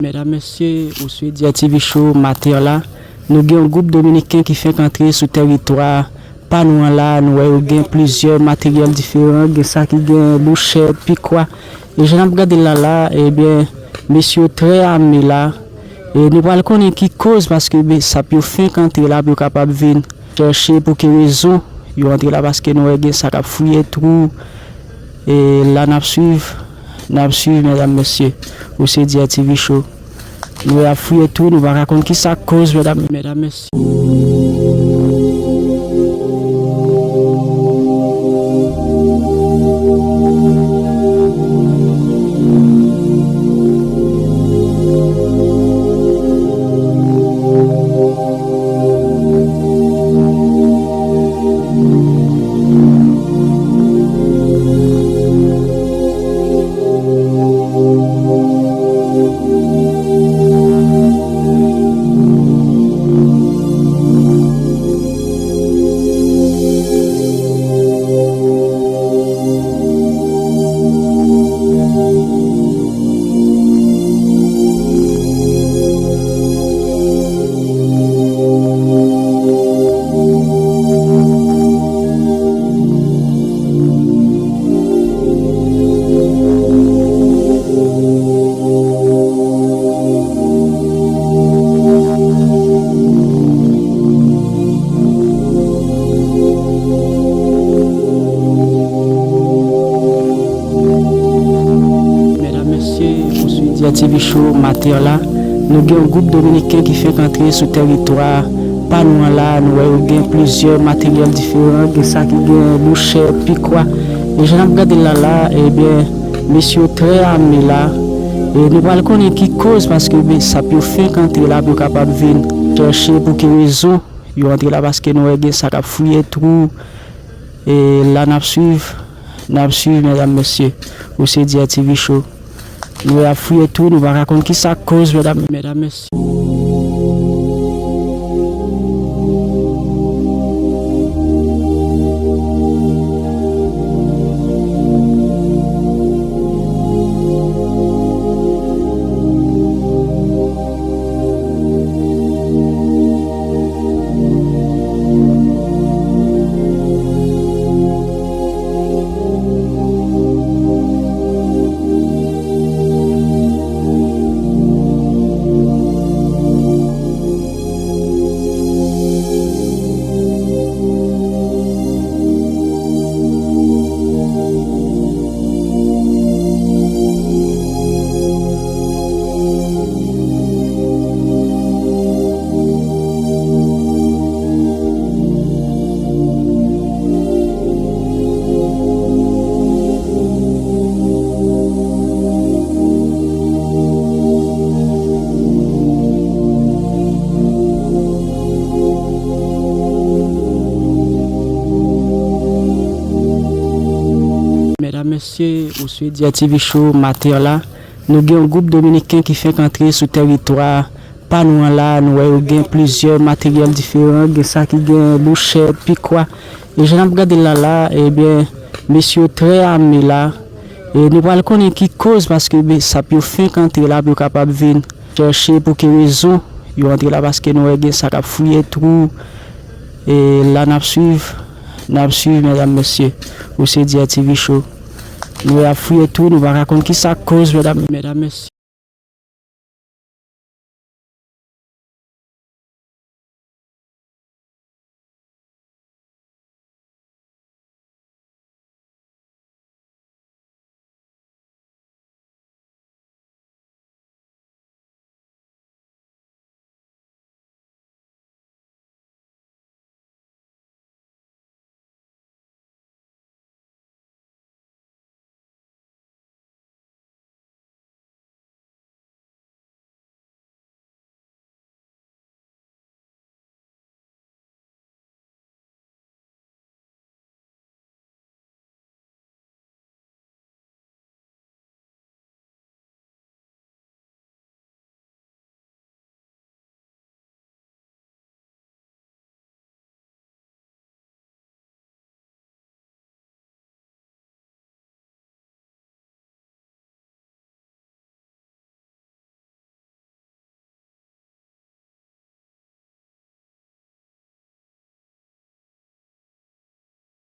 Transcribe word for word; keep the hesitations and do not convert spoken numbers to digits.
Medam, mesye, ou sou Edya T V Show maten an la. Nou gen yon gwoup dominiken ki fenk antre sou tèritwa pa nou an la. Nou wè yo gen plizyè materyèl diferan, gen sa ki gen louchèt, pikwa. E jan n ap gade l la la, ebyen, mesye yo trè ame la. E nou pral konnen ki koz, paske besap yo fenk antre la pou yo kapab vin chèche pou ki rezon yo antre la, paske nou wè gen sa k ap fouye twou. E la n ap swiv, n ap swiv, medam, mesye, ou se Edya T V Show. Nou ap fouye twou, nou pa ka konn ki sa k koz, medam, medam, mesye. Medam, mesye, ou sou Edya T V Show maten an la. Nou gen yon gwoup dominiken ki fenk antre sou tèritwa pa nou an la. Nou wè yo gen plizyè materyèl diferan, gen sa ki gen louchèt, pikwa. E jan n ap gade l la la, ebyen, mesye yo trè ame la. E nou pral konnen ki koz, paske besap yo fenk antre la pou yo kapab vin chèche pou ki rezon yo antre la, paske nou wè gen sa k ap fouye twou. E la n ap swiv, n ap swiv, medam, mesye, ou se Edya T V Show. Nou ap fouye twou, nou pa ka konn ki sa k koz, medam, medam, mesye. Medam, mesye, ou sou Edya T V Show maten an la. Nou gen yon gwoup dominiken ki fenk antre sou tèritwa pa nou an la. Nou wè yo gen plizyè materyèl diferan, gen sa ki gen louchèt, pikwa. E jan n ap gade l la la, ebyen, mesye yo trè ame la. E nou pral konnen ki koz, paske besap yo fenk antre la pou yo kapab vin chèche pou ki rezon yo antre la, paske nou wè gen sa k ap fouye twou. E la n ap swiv, n ap swiv, medam, mesye, ou se Edya T V Show. Nou ap fouye twou, nou pa ka konn ki sa k koz, medam, medam, mesye.